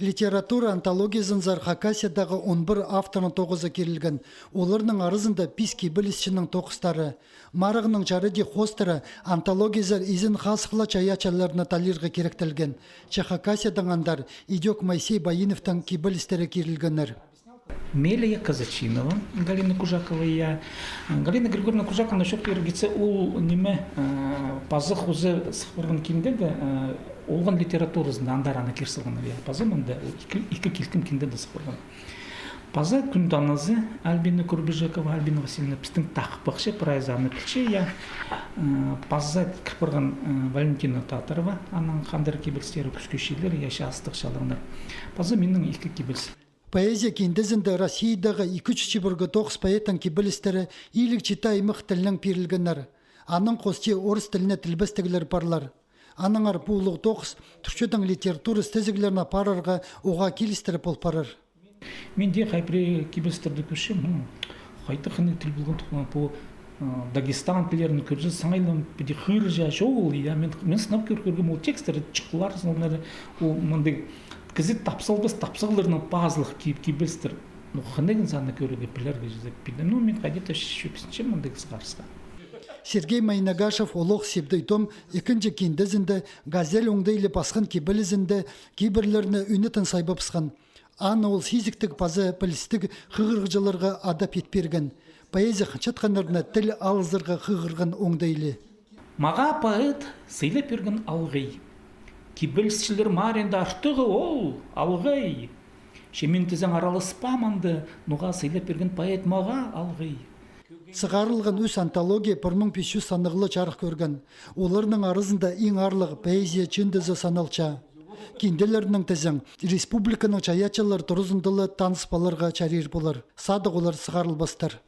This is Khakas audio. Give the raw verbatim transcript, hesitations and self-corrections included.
Литература антологиязынзар Хакасиядағы он пір авторның тоғызы кирілген. Оларның аразында пис кибелісчінің тоғыстары. Марығның чарыдии хоостыра антологиязар изен-хазых ла чайаачыларны талирға киректелген. Че Хакасиядаң андар идӧк Моисей Баиновтың кибелістері кирілгеннер. Мелия Казачинова, Галина Кужакова, я. Галина Григорьевна Кужакованы чоохтирға килзе, ол ниме, э, паза хоза сых парған кинде дее, э, олған литературазында андар аны кир салғаннар, я. Паза мында ол ікі, ікі килкім кинде дее сых парған. Паза кӱн танызы Альбина Курбижекова, Альбина Васильевна, пістің тахпахчы, прайзы аны пілче, я. Э, паза кір парған, э, Валентина Татарова, аның хандыр кибелістері «Кӱскӱ чирлер», я, «Чазыттығ чалығнар». Паза минің ікі кибеліс. Поэзия киндезінде Россиядағы ікі чӱс чибіргі тоғыс поэттің кибелістері иліг читі аймах тілнең пирілгеннер. Анаң хости орыс тіліне тілбестеглер парлар. Аннаңар пу улуғ тоғыс тӱркчедең литература істезіглерін апарарға уғаа килістіре пол парар. Мин дее хай пірее кибелістерді кӧрчем, м, хайдағ хынығ тіл полған тухтаң, пу, а, Дагестан тіллерін кӧрзе, саңай ла піди хығырҷаң чоғыл, я, мин, мин сынап кӧр-, кӧргем ол тексттер, чыхлар, сынап, ол мындағ кізі тапсалбас тапсағларынаң пазылығ киб-, кибелістер. Ну, хынығ аны кӧрерге, пілерге чізе пидем. Ну, мин хайди-да чӧпсінчем мындағ сығарысха. Сергей Майнагашев «Олох сибдей том» ікінҷі киндезінде «Газель» оңдайлы пасхан кибелізінде кибірлерні ӱнетін сайбабысхан. Аны ол сизіктіг паза пілістіг хығырығҷыларға адап ит пирген. Поэзия хынчатханнарны тіл алызарға хығырған оңдайлы. Мағаа поэт сыйлап пирген алғай. Кибелісчілер маарында артығы ол алғай. Че мин тізең араласпаам анда, ноға сыйлап пирген поэт мағаа алғай. Сығарылған ӱс антология пір муң пис чӱс саннығлы чарых кӧрген. Оларның аразында иң аарлығ поэзия чыындызы саналча. Кинделернең тізең, республиканың чайаачылар туразында ла таныс поларға чарир полар. Садығ олар сығарылбастар.